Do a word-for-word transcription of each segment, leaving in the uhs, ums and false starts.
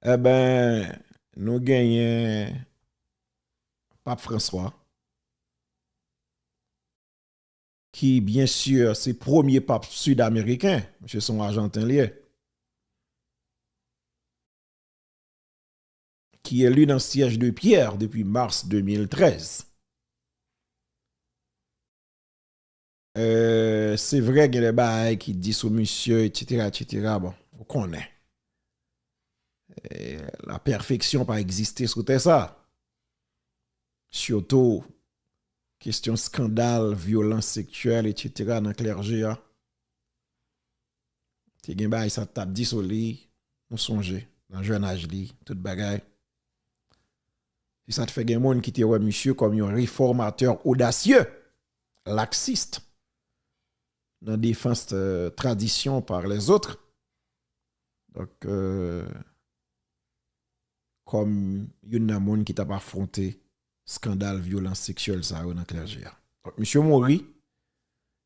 Eben, nou genyen Pap Franswa, ki, byen si, se premye pap sid ameriken, misye se yon Ajanten li ye, ki eli nan syèj de pyè depi mas de mil trèz. Euh, se vre, gen de bagay ki di sou misye, etsetera, etsetera. Bon, ou konnen. Eh, la perfection pa egziste sou tè sa. Sitou, kesyon eskandal, vyolans seksyèl, etsetera, nan klèje a. Te gen bagay sa t ap di sou li, nou sonje, nan jèn aj li, tout bagay. Se sa t fè gen moun ki te wè misye kòm yon réformateur audacieux, laxiste, dans défense, euh, tradition par les autres. Donk, euh, kòm youn nan moun ki t ap afwonte eskandal vyolans seksyèl sa yo nan klèje a. Donk, misye mouri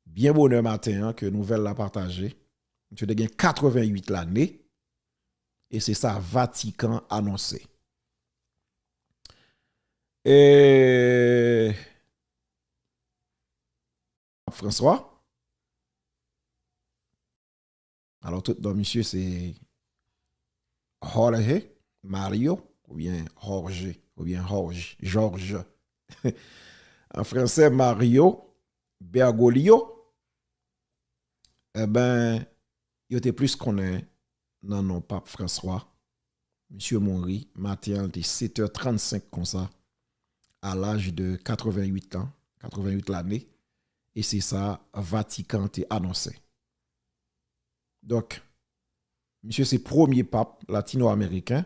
byen bonè maten an ke nouvèl la pataje. Misye te gen katreventuit lane, e se sa Vatikan anonse. E Pap Franswa, alò, tout non misye se Jorge Mario, oubyen Jorge, oubyen Jorge, Georges. An fransè, Mario Bergoglio. Eben, yo te plis konnen nan non Pap Franswa. Misye mouri maten an, li te sèt è trannsenk konsa, a laj de katreventuit an, katreventuit lane, e se sa Vatikan te anonse. Donk, misye se premye pap latino-ameriken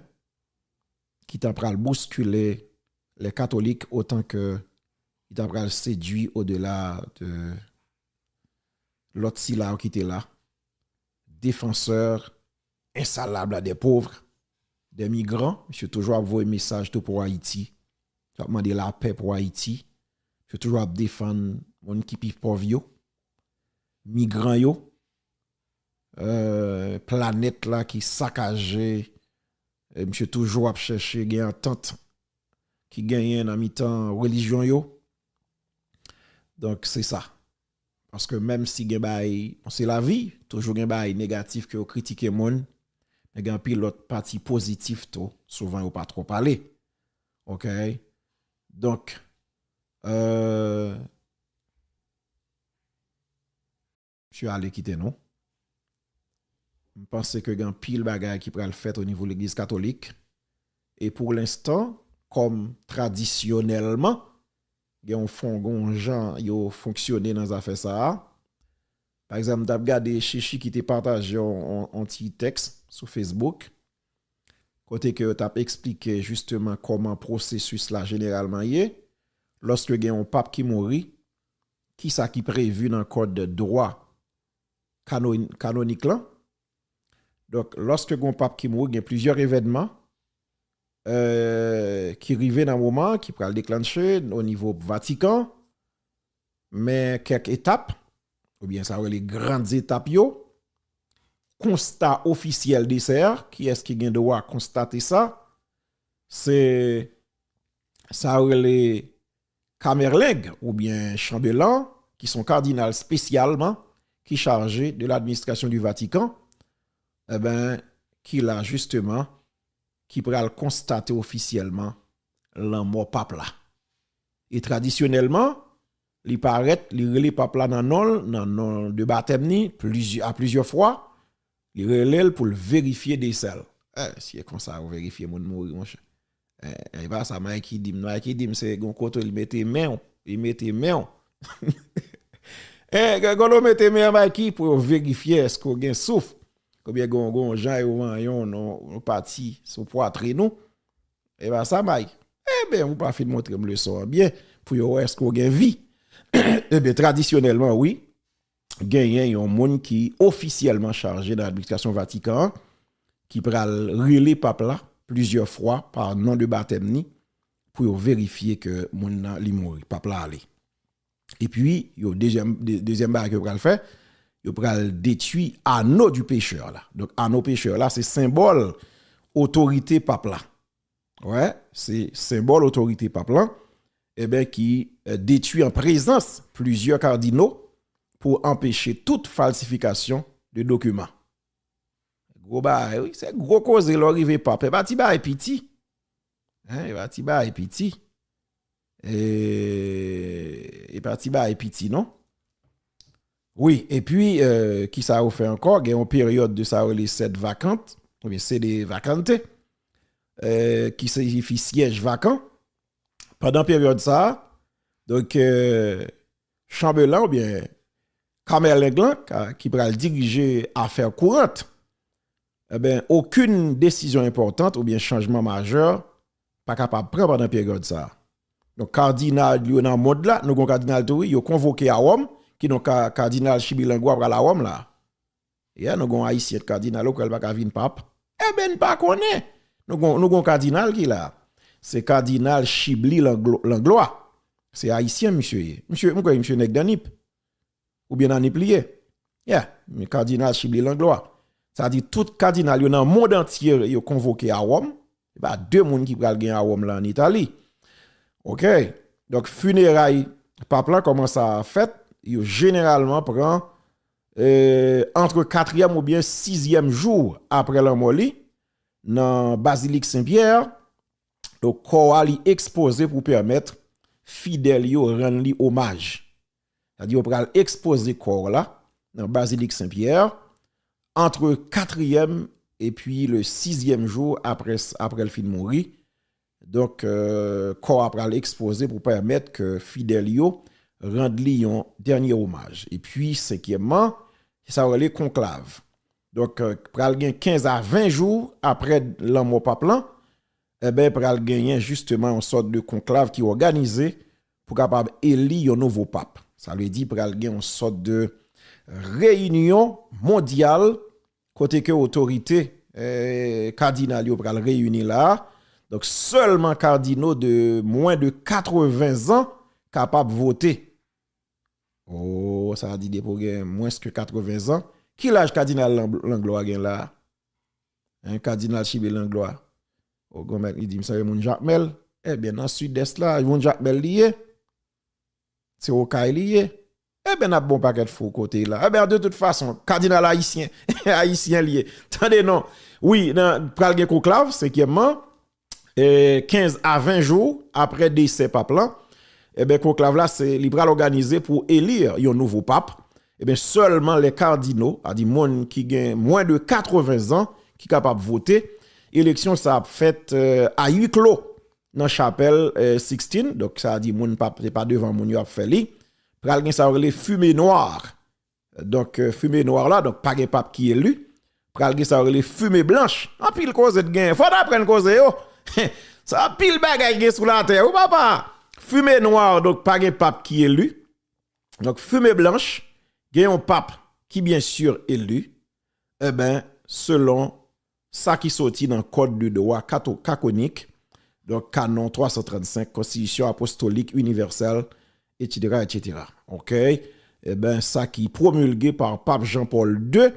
ki ta pral bouskile les catholiques autant que li ta pral sedui au-delà de lòt sila yo ki te la, défenseur insalable des pauvres, des migrants. Misye toujou ap voye mesaj tou pou Ayiti. L ap mande lapè pou Ayiti. Misye toujou ap defann moun ki pi pòv yo, migran yo, euh, planèt la ki sakaje. E misye toujou ap chèche gen antant ki genyen nan mitan relijyon yo. Donk, se sa. Paske menm si gen bagay, bon, se lavi, toujou gen bagay negatif ke yo kritike moun, men gen anpil lòt pati pozitif tou, souvan yo pa twò pale. Oke? Donk, euh, misye ale kite nou. M panse ke gen anpil bagay ki pral fèt o nivo legliz katolik. E pou lenstan, kòm tradisyonèlman, gen yon fon, gen yon jan yo fonksyone nan zafè sa a. Pa egzanp, m t ap gade Chichi ki te pataje yon, yon, yon ti tèks sou Facebook, kote ke yo t ap eksplike jisteman kòman pwosesis la jeneralman ye, lòske gen yon pap ki mouri, kisa ki previ nan kòd dwa kano-, kanonik lan. Donk, lòske gen yon pap ki mouri, gen plizyè evènman, euh, ki rive nan moman, ki pral deklanche o nivo Vatikan, men kèk etap, oubyen sa yo rele grann etap yo, konsta ofisyèl desè a, kiyès ki gen dwa konstate sa? Se sa yo rele Kamerleng oubyen Chanbelan, ki se yon kadinal espesyalman ki chaje de l'administration du Vatican, eben, ki la jisteman, ki pral konstate ofisyèlman lanmò pap la. E tradisyonèlman, li parèt, li rele pap la nan non l, nan non de batèm ni, plizyè, a plizyè fwa, li rele l pou l verifye desè l. Eh, si e konsa yo verifye moun mouri, monchè. Eh, e pa sa Mikey di m. Mikey di m se gon kote li mete men w, li mete men w. Eh, gen kote w mete men an Mikey pou yo verifye èske w gen souf. Oubyen gon, gon jan yo manyen w nan yon pati sou pwatrin ou. E pa sa, Mike. Eben, ou pa fin montre m leson an byen pou yo wè èske w gen vi. Eben, tradisyonèlman, wi, genyen yon moun ki ofisyèlman chaje nan administrasyon Vatikan an, ki pral rele pap la plizyè fwa pa non de batèm ni pou yo verifye ke moun nan li mouri, pap la ale. Epi, yo, dezyèm, de-, dezyèm bagay ke yo pral fè, yo pral detwi anneau du pécheur la. Donk, anneau pécheur la, se senbòl otorite pap la. Wè, se senbòl otorite pap lan, enben, ki, euh, detwi an prezans plizyè kadino pou anpeche tout falsifikasyon de dokiman. Gwo bagay, wi, se gwo koze lè w rive pap. E pa ti bagay piti. Hein, e pa ti bagay piti. E, e pa ti bagay piti, non. Wi, epi, euh, ki sa yo fè ankò? Gen yon peryòd de sa yo rele sede vakante, oubyen sede vakante, euh, ki siyifi syèj vakan. Pandan peryòd sa a, donk, euh, chanbelan oubyen kamèleng lan, ka, ki pral dirije afè kourant, enben, okenn desizyon enpòtan oubyen chanjman majè pa kapab pran pandan peryòd sa a. Donk, kadinal yo nan mond la, nou gon kadinal tou, wi, yo konvoke a Wòm, kidonk ka, kadinal Chibi Langlois pral a Wòm la. Ya, nou gon ayisyen kadinal, ou kwè l pa ka vin pap? Enben, n pa konnen. Nou gon, nou gon kadinal ki la. Se kadinal Chibli Langlo-, Langlois. Se ayisyen misye ye. Misye, m kwè misye nèg nan Nip. Oubyen nan Nip li ye. Ya, men kadinal Chibli Langlois. Sa di tout kadinal yo nan mond antye yo konvoke a Wòm. Se pa de moun ki pral gen a Wòm la an Itali. Oke. Donk, fineray pap lan kòmanse a fèt. Yo jeneralman pran, euh, antre katriyèm oubyen sizyèm jou apre lanmò li nan Bazilik Sen Pyè. Donk, kò a li ekspoze pou pèmèt fidèl yo rann li omaj. Sa di yo pral ekspoze kò la nan Bazilik Sen Pyè antre katriyèm epi le sizyèm jou apre, apre l fin mouri. Donk, euh, kò a pral ekspoze pou pèmèt ke fidèl yo rann li yon dènye omaj. Epi, senkyèmman, se sa yo rele konklav. Donk, euh, pral gen kenz a ven jou apre lanmò pap lan, enben, pral genyen jisteman yon sòt de konklav ki òganize pou kapab eli yon nouvo pap. Sa vle di pral gen yon sòt de reyinyon mondyal kote ke otorite, eh, kadinal yo pral reyini la. Donk, sèlman kadino de mwen de katreven zan kapab vote. Oh, sa di depi w gen mwens ke katreven zan. Ki laj kadinal Lang-, Langlois gen la? Hein, kadinal Chibe Langlois. O granmèt, li di m sa se moun Jakmèl. Ebyen, nan Sidès la, moun Jakmèl li ye. Se Okay li ye. Ebyen, n ap bon pakèt fou kote la. Ebyen, de tout fason, kadinal ayisyen, ayisyen li ye. Tande non. Wi, nan, pral gen konklav, senkyèmman, eh, kenz a ven jou apre desè pap lan, ebyen, konklav la, se, li pral òganize pou eli yon nouvo pap. Ebyen, sèlman lè kadino, sa di moun ki gen mwen de katreven zan, ki kapab vote. Eleksyon sa ap fèt, eh, a huis clos nan chapèl, eh, Sixtine. Donk, sa di moun pa, se pa devan moun yo ap fè li. Pral gen sa yo rele fime nwa. Donk, eh, fime nwa la, donk pa gen pap ki eli. Pral gen sa yo rele fime blanch. Anpil koze t gen. Fò n aprann koze yo. Sa anpil bagay gen sou latè, wi papa. Fime nwa, donk pa gen pap ki eli. Donk, fime blanch, gen yon pap ki byen si eli. Enben, selon sa ki soti nan kòd de dwa kato-, kakonik, donk kanon twa san trannsenk, konstitisyon apostolik inivèsèl, etsetera, etsetera. Oke? Enben, sa ki promilge pa pap Jean Paul de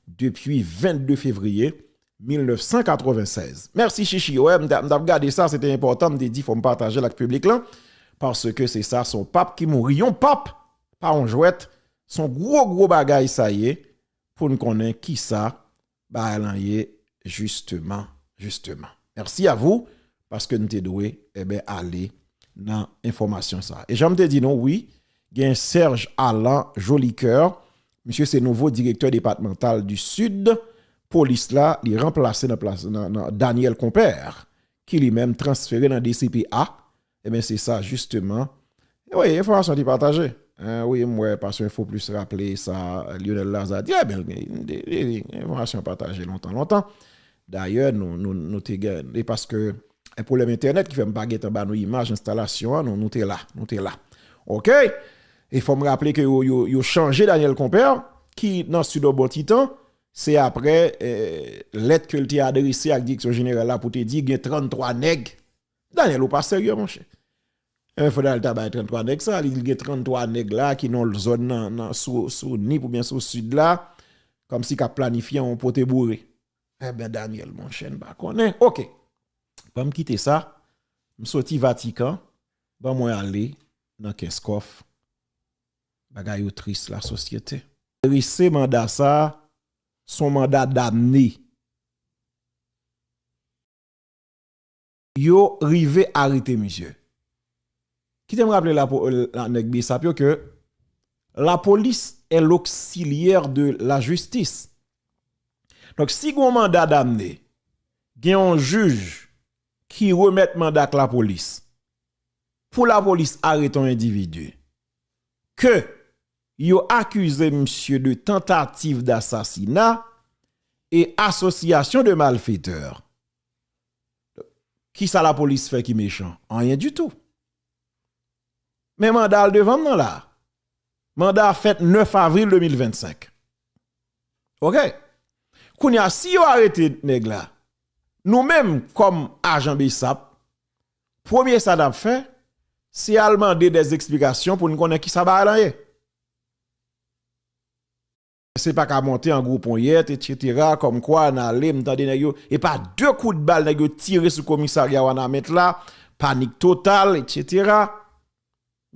depi vennde fevriye mil nèf san katreven sèz. Mèsi, Chichi. Wè, m t ap, m t ap gade sa, se te enpòtan, m te di, fò m pataje l ak piblik lan, paske se sa, se yon pap ki mouri. Yon pap, pa yon jwèt, se yon gwo, gwo bagay sa ye, pou n konnen kisa bagay lan ye, jisteman, jisteman. Mèsi a vou, paske n te dwe, enben, ale nan enfòmasyon sa. E jan m te di nou, wi, gen Serge Alan Jolicoeur, misye se nouvo direktè depatmantal di Sid, polis la, li ranplase nan plas, nan, nan Daniel Compère, ki li menm transfere nan D C P A. Ebyen, se sa, jisteman. E wi, enfòmasyon te pataje. Hein, wi, m wè Passion Info Plus raple sa, Lionel Lazarre di, ebyen, enfòmasyon pataje lontan, lontan. Dayè, nou, nou, nou te gen, e paske, e pwoblèm entènèt ki fè m pa gentan ba nou imaj enstalasyon an, nou, nou te la, nou te la. Oke? E fò m raple ke yo, yo, yo chanje Daniel Compère, ki nan Sid on bon ti tan, se apre, eh, lèt ke l te adrese ak direksyon jeneral la pou te di gen tranntwa nèg. Daniel, ou pa serye, monchè. Enben, fòk Daniel ta bay tranntwa nèg sa, li di l gen tranntwa nèg la ki nan zòn nan, nan, sou, sou Nip oubyen sou Sid la, kòmsi k ap planifye yon pote boure. Enben, Daniel, monchè, n pa konnen. Oke. Ban m kite sa. M soti Vatikan. Ban mwen ale nan Kenskòf. Bagay yo tris, lasosyete. Drese manda sa, se yon manda damne. Yo rive arete misye. Kite m raple lapo-, la, nèg BSAP yo ke la police est l'auxiliaire de la justice. Donk, si gon manda damne, gen yon jij ki remèt manda ak lapolis pou lapolis arete yon endividi ke yo akize misye de tentative d'assassinat et association de malfaiteurs. Kisa lapolis fè ki mechan? Anyen ditou. Men manda al devan m nan la. Manda a fèt nèf avril de mil vennsenk. Oke? Kounye a, si yo arete nèg la, nou menm, kòm ajan BSAP, premye sa n ap fè, se al mande dè eksplikasyon pou n konnen kisa bagay lan ye. Se pa ka monte an gwo ponyèt, etsetera, kòmkwa, n ale, m tande nèg yo, e pa de kout bal nèg yo tire sou komisarya Wanament la, panik total, etsetera.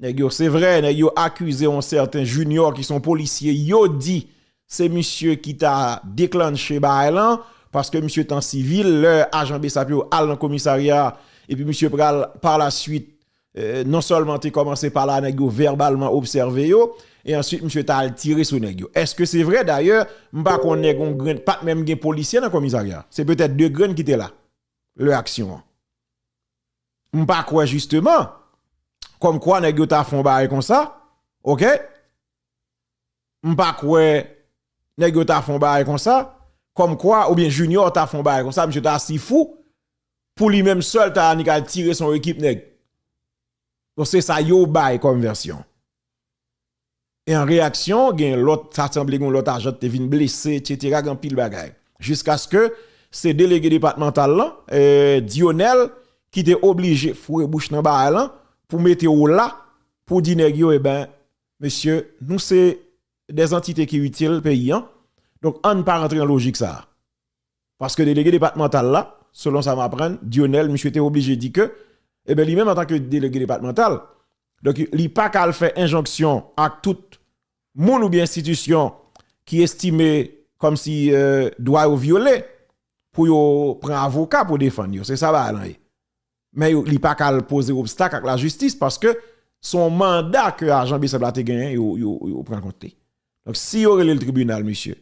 Nèg yo, se vre, nèg yo akize yon sèten Junior ki se yon polisye, yo di se misye ki ta deklanche bagay lan, paske misye t an sivil, lè ajan BSAP yo al nan komisarya, epi misye pral, pa la swit, eh, non sèlman te kòmanse pa la, nèg yo vèbalman obsève yo, e answit misye ta al tire sou nèg yo. Èske se vre? Dayè, m pa konnen gen yon grenn, pa t menm gen polisye nan komisarya. Se petèt de grenn ki te la, lè aksyon an. M pa kwè jisteman, kòmkwa nèg yo ta fè yon bagay konsa, oke? M pa kwè nèg yo ta fè yon bagay konsa, kòmkwa, oubyen Junior ta fè yon bagay konsa, misye ta si fou, pou li menm sèl ta annik al tire sou yon ekip nèg. Donk, se sa yo bay kòm vèsyon. E an reyaksyon, gen lòt, sa sanble gen lòt ajan te vin blese, etsetera, gen anpil bagay. Jiskaske se delege depatmantal lan, eh, Dionel, ki te oblije foure bouch nan bagay lan pou mete w la, pou di nèg yo, eben, mesye, nou se dè antite ki itil peyi an. Donk, ann pa rantre nan lojik sa a. Paske delege depatmantal la, selon sa m aprann, Dionel, misye te oblije di ke, eben, li menm antanke delege depatmantal, donk, li pa ka al fè enjonksyon ak tout moun oubyen enstitisyon ki estime kòmsi, eh, dwa yo vyole pou yo pran avoka pou defann yo. Se sa bagay lan ye. Men yo, li pa ka al poze obstak ak lajistis paske se yon manda ke ajan BSAP la te genyen, yo, yo, yo pran kont li. Donk, si yo rele l tribinal, mesye,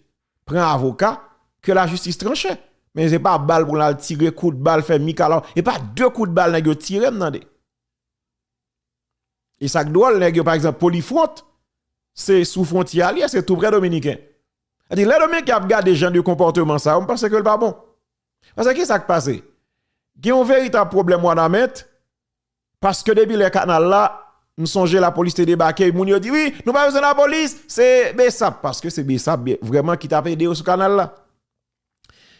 pran avoka, ke lajistis tranche. Men se pa bal pou n al tire kout bal, fè mikalaw. E pa de kout bal nèg yo tire m tande. E sa k dwòl, nèg yo, pa egzanp, Polifront, se sou fwontyè a li ye, se tou prè dominiken. Sa di, lè dominiken ap gade jan de konpòteman sa yo, m panse ke l pa bon. Paske kisa k pase? Gen yon veritab pwoblèm Wanament, paske depi lè kanal la, m sonje lapolis te debake, moun yo di, wi, nou pa bezwen lapolis, se BSAP, paske se BSAP vrèman ki t ap ede yo sou kanal la.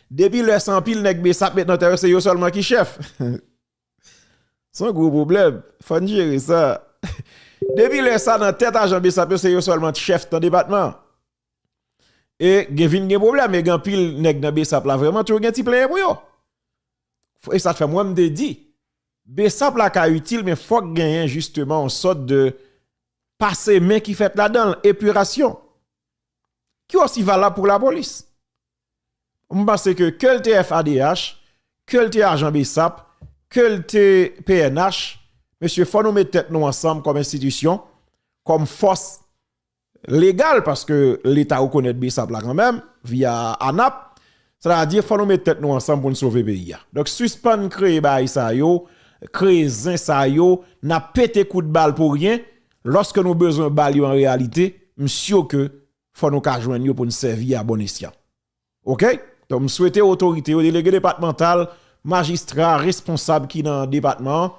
Depi lè sa, anpil nèg BSAP met nan tèt yo, se yo sèlman ki chèf. Se yon gwo pwoblèm. Fò n jere sa. Depi lè sa, nan tèt ajan BSAP yo, se yo sèlman chèf nan depatman an. E gen vin gen pwoblèm, e gen anpil nèg nan BSAP la vrèman toujou gen ti plenyen pou yo. E sa t fè mwen m te di, BSAP la ka itil, men fòk genyen jisteman yon sòt de pase men ki fèt ladan l, epirasyon. Ki osi valab pou lapolis. M panse ke, ke l te FADH, ke l te ajan BSAP, ke l te PNH, mesye, fò nou met tèt nou ansanm kòm enstitisyon, kòm fòs legal, paske Leta rekonèt BSAP la kanmenm, via ANAP. Sètadi, fò nou met tèt nou ansanm pou n sove peyi a. Donk, sispann kreye bagay sa yo, kreye zen sa yo, n ap pete kout bal pou ryen. Lòske nou bezwen bal yo an reyalite, m si ke fò nou ka jwenn yo pou n sèvi a bon esyan. Oke? Donk, m swete otorite yo, delege depatmantal, majistra, responsab ki nan depatman an,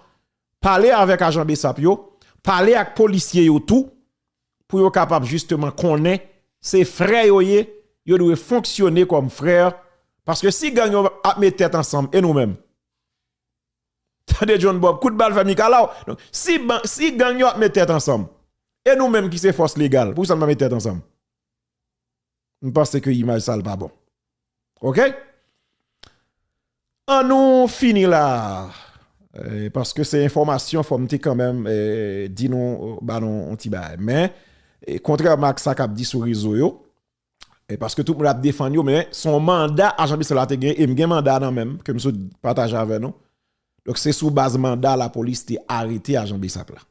pale avèk ajan BSAP yo, pale ak polisye yo tou, pou yo kapab jisteman konnen se frè yo ye, yo dwe fonksyone kòm frè, paske si gang yo ap met tèt ansanm, e nou menm? Tande John Bob, kout bal fè mikalaw. Donk, si, ban- si gang yo ap met tèt ansanm, e nou menm ki se fòs legal, poukisa n pa met tèt ansanm? M panse ke imaj sa l pa bon. Oke? An nou fini la. Eh, paske se enfòmasyon, fò m te kanmenm eh, di nou, ba nou yon ti bagay. Men, eh, kontrèman ak sa k ap di sou rezo yo, eh, paske tout moun ap defann yo, men se yon manda ajan Besap la te gen, e m gen manda nan men m, ke m sot pataje avè nou. Donk, se sou baz manda lapolis te arete ajan Besap la.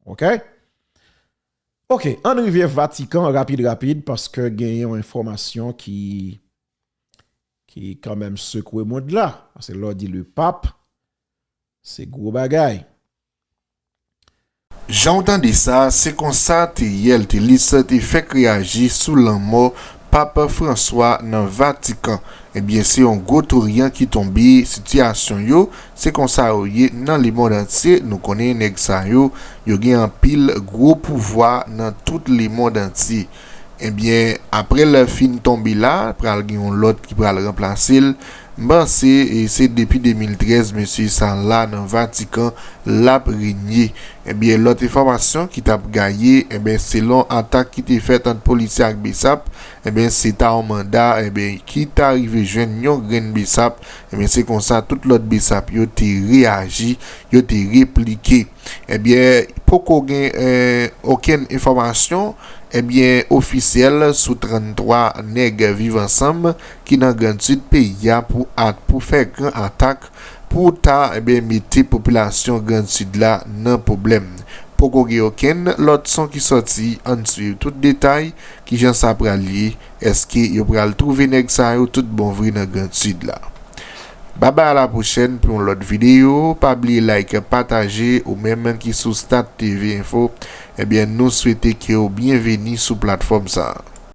Oke? Oke, ann rive Vatikan rapid rapid, paske gen yon enfòmasyon ki, ki kanmenm sekwe mond la. Paske lè w di le pap, se gwo bagay. Jan w tande sa, se konsa Theriel Thelus te fèk reyaji sou lanmò Pap Franswa nan Vatikan. Ebyen, se yon gwo touryan ki tonbe, sitiyasyon yo, se konsa yo ye nan lemonn antye. Nou konnen nèg sa yo, yo gen anpil gwo pouvwa nan tout lemonn antye. Ebyen, apre l fin tonbe la, pral gen yon lòt ki pral ranplase l. M panse e se depi de mil trèz mesye sa la nan Vatikan l ap renye. Ebyen, lòt enfòmasyon ki t ap gaye, ebyen, selon atak ki te fèt ant polisye ak Besap, ebyen, se ta yon manda, ebyen, ki ta rive jwenn yon grenn Besap, ebyen, se konsa tout lòt Besap yo te reyaji, yo te replike. Ebyen, poko gen eh, okenn enfòmasyon, ebyen, ofisyèl sou tranntwa nèg Viv Ansanm ki nan Grand Sid peyi a pou at pou fè gran atak pou ta ebyen, mete popilasyon Grand Sid la nan pwoblèm. Poko gen okenn lòt son ki sòti, ann swiv tout detay, kijan sa pral ye, èske yo pral twouve nèg sa yo tout bon vre nan Grand Sid la. Babay a la pwochèn pou yon lòt videyo, pa bliye like, pataje, ou menm ki sou Stat TV Info, ebyen nou swete ke w byenveni sou platfòm sa.